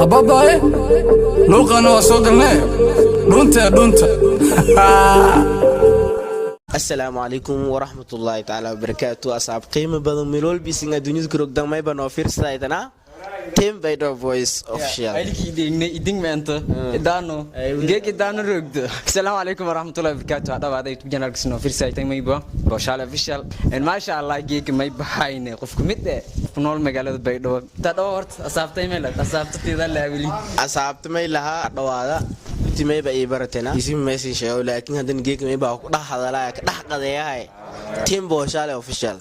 Ababae, luuqana waa soo galnee, dhuuntee dhuunta. Asalaamu calaykum waraxmatullaahi tacaala wabarakaatu. Asxaab qiimo badan, meelwalbisin adduunyada kurogdamayba noo fiirsadaytana, Team Baydhabo Voice Official. Iding meento idano geek idano rogdo. Asalaamu calaykum waraxmatullahi wabarakaatu. Hadhawaada YouTube channelka sino fiirsaytan, mayba Boshaal Official. En maasha Allah, geek may bahayne qofku mid eh ku nool magaalada Baydhabo. Ta dhawo horta asaabtay meel asaabta tida laawili. Asxaabta may lahaa dhawaada mayba ii baratena isin maysin sheego, laakiin haddana geek mayba ku dhex hadalaya, ka dhex qadeeyahay Team Boshaale Official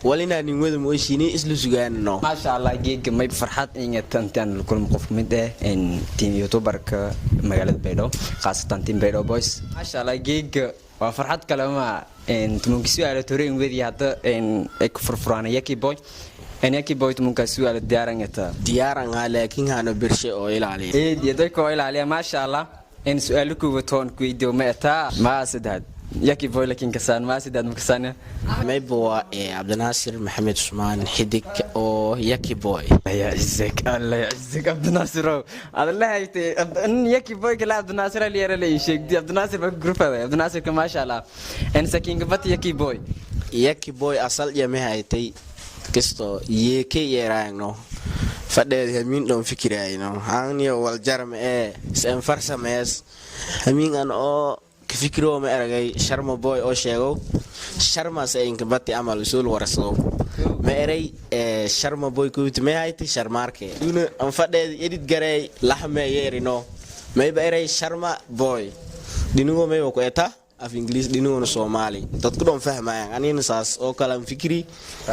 walinaa nin wada mooshiini isla sugaanno. Maasha Allah, geega may farxad inga tantaan kulmo qof mid eh en team youtuberka magaalada Baydhabo, khaasatan Team Baydhabo Boys. Maasha Allah, geega waa farxad kale ma en tumunki su'aalo toreen wedi hadda en ay ku furfuraan Yaki Boy, en Yaki Boy tumunka su'aalo diyaarangata. Diyaaran haa, laakiin hano birshe oo ilaaliya. Eed iyo dadka oo ilaaliya. Maasha Allah, en su'aalo kuwa toon ku weydiyo ma etaa ma saddexaad Yaki Boy, laakiin kasaan ma saddexaad ma kasaan. Mayba waa ee Cabdinaasir Maxamed Cusmaan Xidig oo Yaki Boy. يا عزك الله يعزك عبد الناصر، هذا الله هيتي ان يكي بوي كلا عبد الناصر اللي يرى لي شيك دي عبد الناصر بجروب هذا عبد الناصر ما شاء الله ان سكين قبت يكي بوي. Yaki Boy asal yame haytay kisto yeeke yeeraayno fadheed hamiin dhon fikiraayno haaniyo waljarma ee is-en farsamees hamiin an oo kafikiroo ma eragay Sharma Boy oo sheego Sharmas inka bati amal usul warsado ma eray ee Sharma Boy kuwiti may haytay Sharmaarke una an fadheed edit gareey laxme yeerino mayba eray Sharma Boy dhinigo mayba ku eta af Ingiliis dhinigona Soomaali dadku dhan fahmayaan, anina saas oo kale aan fikri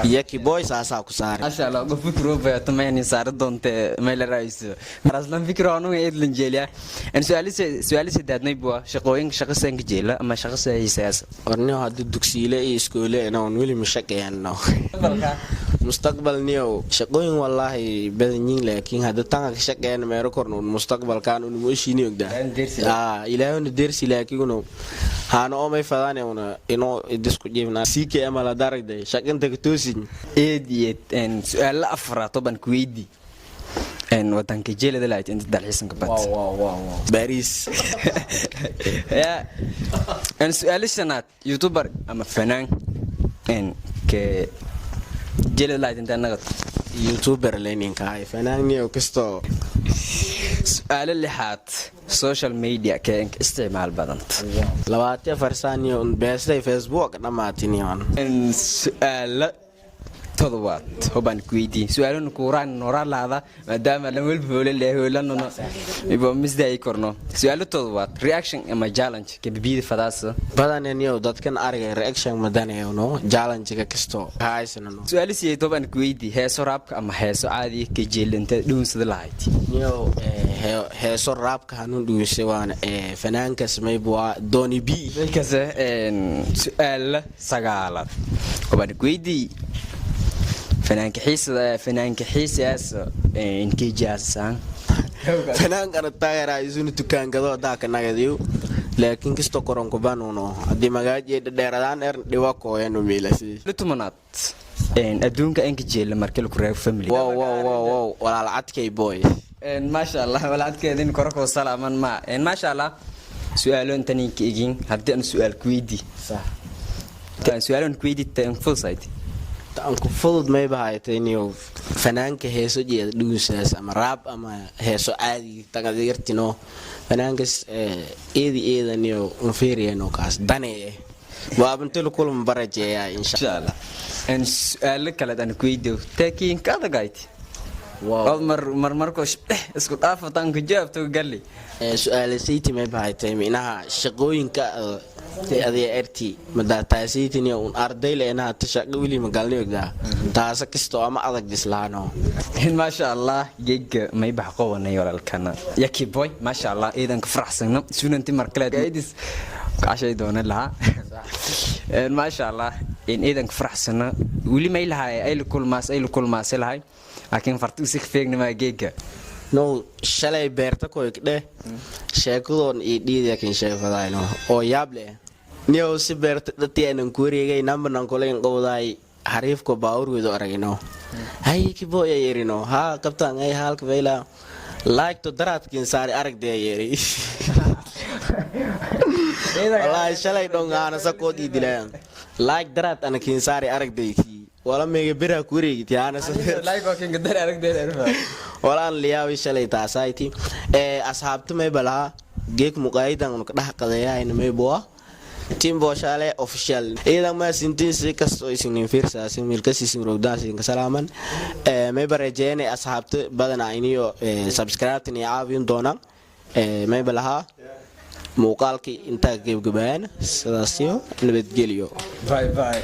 Yaki Boy saasaa ku saari. Maasha Allah, qof fikro beeto ma inay saari doonte meel raayso maraslan fikro anu eedlan jeeliya. En su'aal sidaadnay bua shaqooyinka shaqo ka jeela ama shaqo siyaasa? Orniyo hadda dugsiile iyo iskoole inaon weli ma shaqeeyano mustaqbal niyow shaqooyin wallaahi badan yiin, laakiin hadda tanka ka shaqeeyana meero korno un mustaqbalkaan un mooshiini ogdaa ilaahuna deersi, laakiin unu haana oo may fadaane una inoo idisku jiibna ck amal hadaragday shaqinta ka toosin. Eed iyo en su'aalo afraad toban ku weydi, en wadanka jeelada lahayd inta dalxiisanka bad? Baris. Ya, en su'aalo shanaad, youtuber ama fanaan en ke jeelada lahayd inta nagad? Youtuber leninkahay, fanaanniyo kastoo. Su'aalo lixaad, social media kee inka isticmaal badanta? 24 saaniyo un beestay Facebook dhammaatiniyon. En su'aalo todobaad hobaan ku weydiiyey, su-aalona kuuraan nooraan lahada maadaama lan welba hoole leh hoolanona ibo misdaay korno. Su-aalo todobaad, reaction ama challenge kabibiyada fadaasa? Badananiyo dadkan argay reaction madanayno, challenge-ga kasto haysanano. Su-aalo siyeed hobaan ku weydiiyey, heeso raabka ama heeso caadiga ka jeelanta dhuunsada lahayd? Niyow heeso raabka hanuun dhuwisay waana fanaankas mayb waa Doni B. Kase su-aalo sagaalaad hobaan ku weydiiyey, fanaanka xiisada, fanaanka xiisaas inkejaasaan? Fanaankana taageeraa isuna tukaankado daaka nagadiyo, laakiin kasto koronkubanuno haddii magaajiya dhadheeradaan er dhiwa kooyano miilasi. 10aad, adduunka inka jeela markii laku reebo family? Wow wow wow wow, walaal cadkay boy. Maasha Allah, walacadkeedin korakoo salaaman ma. Maasha Allah, su-aalo intaninka egin haddii aan su-aal ku weydii, su-aalo ku weydii tan full site. Aan ku fudud mayba haytay niyo fanaanka heeso jeeda dhugusaas ama raab ama heeso caadi tagadirtino fanaankas eedi eeda niyo unfiiriyano kaas dane eh waabantulu kulma barajeeya insha insha Allah. En su-aalo kale aan ku weydiyo taakiinka adagayti oo mar mar markoo isku dhaafataan ku jawaabto galli. Su-aalasayti mayba haytay minaha shaqooyinka adiga rt madaa taasaytini un arday le inaha ta shaqo weli magalni ogdaa taasa kastoo ama adag dislaano. Maasha Allah, geega may bax qowanay walaalkana Yaki Boy. Maasha Allah, ciidanka faraxsano sunanti mar kale gaidis cashay doona lahaa. Maasha Allah, in ciidanka faraxsano weli may lahay ay la kulmaas lahay, laakiin farti usik feegnima geega. No, shalay beerta koygdhe sheekadoon iyo dhiidakin sheefadayno oo yaab leh niyow si beerta dhati aanan ku wareegay nambanan kulayn qowdaay. Xariifko baawurweedo aragino, hay kiboya yerino, haa kabtaan ay halka bayla laagto daraadkiin saari aragdee yeri. Wallaahi shalay dhongaana sakood ii dilayaan laag daraad ana kiin saari aragdaykii wala meega beraha ku wareegiti ana walaan liyaabi shalay taasayti. Ee asxaabta mayba lahaa geek muqaayidan ka dhex qadeeyahayna mayboa Team Boshale Official. Iidan ma sintiin si kastoo isinin fiirsaasin milkasiisin rogdaasin ka salaaman. Ee mayba rajeene asxaabta badana iniyo subscribe iyo caawin doonaan. Ee mayba lahaa muuqaalkii intaa gebgabayaan, sidaasiyo nabadgelyo. Bye bye.